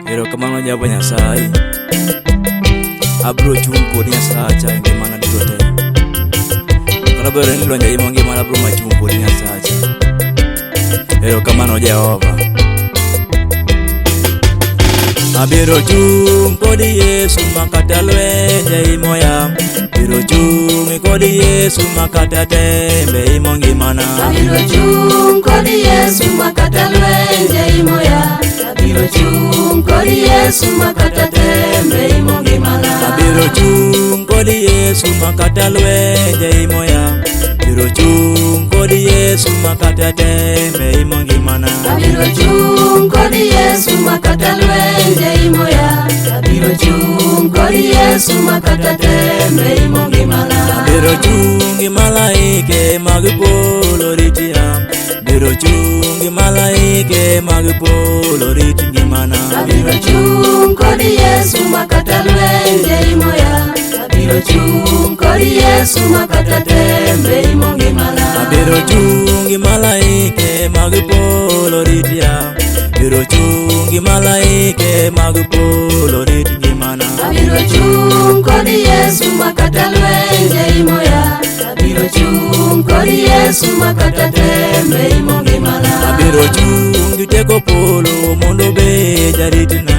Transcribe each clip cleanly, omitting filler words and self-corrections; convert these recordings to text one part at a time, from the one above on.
Erokamano Jehova Nyasaye. Abiro chung' kodi Nyasacha e ngimana duto te. Kata obedo ni lwenje imo ngimana abiro machung' kodi Nyasacha. Erokamano Jehova. Abiro chung' kodi Yesu makata lwenje imoya. Abiro chung' kodi Yesu makata tembe imo ngimana. Abiro chung' kodi Yesu makata lwenje imoya. Abiro chung' kodi Yesu makata tembe imo ngimana. Abiro chung' kodi Yesu makata lwenje imoya. Abiro chung' kodi Yesu makata tembe imo ngimana. Abiro chung' kodi Yesu makata lwenje imoya. Abiro chung' kodi Yesu makata tembe imo ngimana. Abiro chung' gi malaike mag polo ritiya. Abiro chung' gi malaike mag polo rit ngimana. Abiro chung' kodi Yesu makata lwenje imoya. Abiro chung' kodi Yesu makata tembe imo ngimana. Abiro chung' gi malaike mag polo ritiya. Abiro chung' gi malaike mag polo rit ngimana. Abiro chung' kodi Yesu makata lwenje imoya. Abiro chung' kodi Yesu makata tembe imo ngimana. Abiro chung' gi teko polo mondo obed jaritna.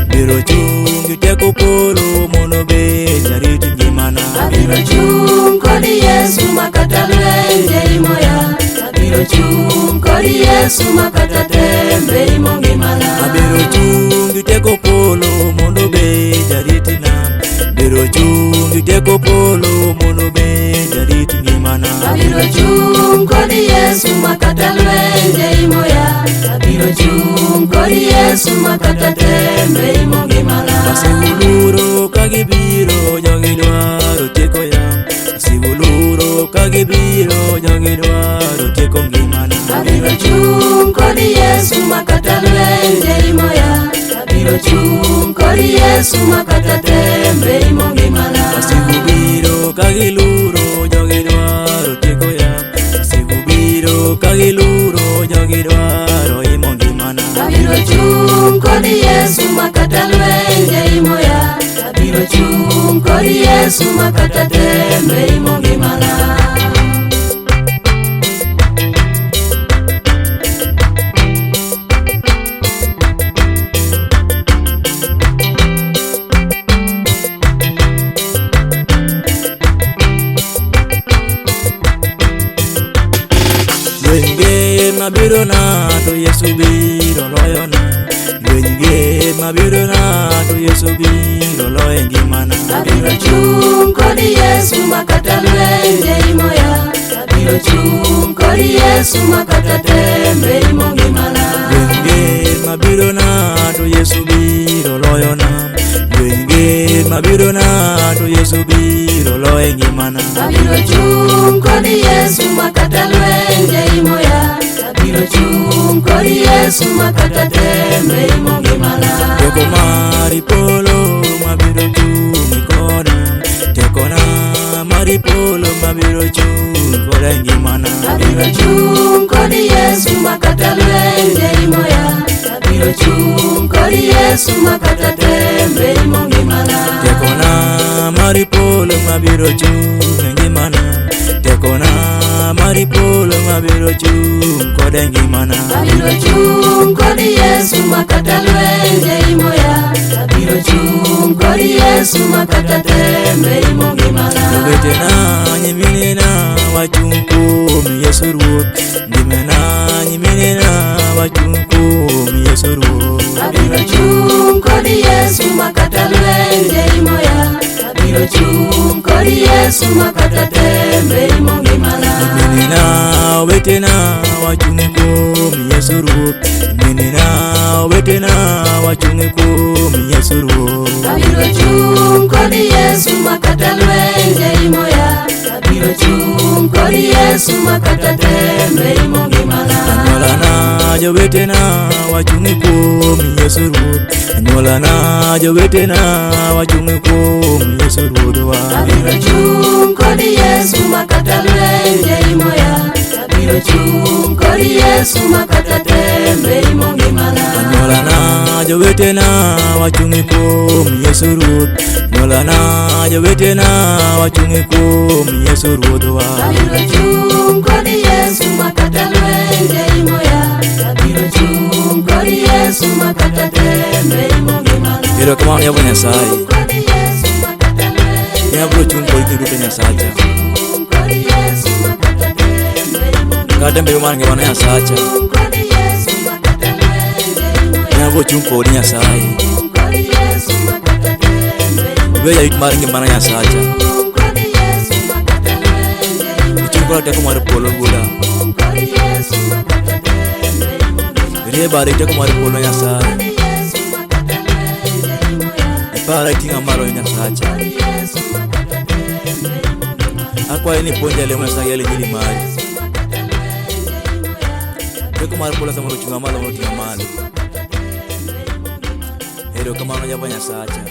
Abiro chung' gi teko polo mondo obed jarit ngimana. Abiro chung' kodi Yesu makata lwenje imoya. Abiro chung' kodi Yesu makata tembe imo ngimana. Abiro chung' gi teko polo mondo obed jaritna. Abiro chung' gi teko polo mondo obed jarit ngimana. Abiro chung' kodi Yesu makata lwenje imoya. Abiro chung' kodi Yesu makata tembe imo ngimana. Wasiguluro ka gibiro jogi dwaro tieko ya. Wasiguluro ka gibiro jogi dwaro tieko ngimana. Abiro chung' kodi Yesu makata lwenje imoya. Abiro chung' kodi Yesu makata tembe imo ngimana. Wasigu biro ka giluro jogi dwaro tieko ya. Wasigu biro ka giluro jogi dwaro imo ngimana. Abiro chung' kodi Yesu makata lwenje imoya. Abiro chung' kodi Yesu makata tembe imo ngimana. Lweny ger mabiro na to Yesu biro loyona. Lweny ger mabiro na to Yesu biro loyo ngimana. Abiro chung' kodi Yesu makata lwenje imoya. Abiro chung' kodi Yesu makata tembe imo ngimana. Lweny ger mabiro na to Yesu biro loyona. Lweny ger mabiro na to Yesu biro loyo ngimana. Abiro chung' kodi Yesu makata lwenje imoya. Abiro chung' kodi Yesu makata tembe imo ngimana. Teko mari polo mabiro chung' koda. Tekona mari polo mabiro chung' koda e ngimana. Abiro chung' kodi Yesu makata lwenje imoya. Abiro chung' kodi Yesu makata tembe imo ngimana. Tekona mari polo mabiro chung' e ngimana. Tekona mari polo mabiro chung' koda e ngimana. Abiro chung' kodi Yesu makata lwenje imoya. Abiro chung' kodi Yesu makata tembe imo ngimana. Jowetena nyiminena wachung' kuom Yesu Ruoth. Ngimana nyiminena wachung' kuom Yesu Ruoth. Abiro chung' kodi Yesu makata lwenje imoya. Abiro chung' kodi Yesu makata tembe imo ngimana. Nyiminena owetena wachung' kuom Yesu Ruoth. Nyiminena owetena wachung' kuom Yesu Ruoth. Abiro chung' kodi Yesu makata lwenje imoya. Abiro chung' kodi Yesu makata tembe imo ngimana. Anyuolana jowetena wachung' kuom Yesu Ruoth. Anyuolana jowetena wachung' kuom Yesu Ruodhwa. Abiro chung' kodi Yesu makata lwenje imoya. Abiro chung' kodi Yesu makata tembe imo ngimana. Anyuolana jowetena wachung' kuom Yesu Ruoth. Nyuolana jowetena wachung' kuom Yesu Ruodhwa. Abiro chung' kod Yesu makata lwenje imoya. Abiro chung' kod Yesu makata tembe imo ngimana. Erokamano Jehova Nyasaye. Kod Yesu makata lwenje Ne abiro chung' kodi kinde duto Nyasacha. kod Yesu makata tembe imo ngimana. Kata tembe mar ngimana Nyasacha. Kod Yesu makata lwenje imoya. Ne abiro chung' kodi Nyasaye. Kod Yesu makata tembe imo Ibed jarit mar ngimana Nyasacha. Kod Yesu makata lwenje imoya. Ichung' koda teko mar polo Wuoda. Kod Yesu makata tembe imo ngimana. Rie bade gi teko mar polo Nyasaye. Kod Yesu makata lwenje imoya. Ipara iting'a malo Nyasacha. Kod Yesu makata tembe imo ngimana. Akwayi ni ipuonja lemo Nyasaye gi injili mari. Teko mar polo samoro ochung'a malo mondo oting'a malo. Erokamano Jehova Nyasacha.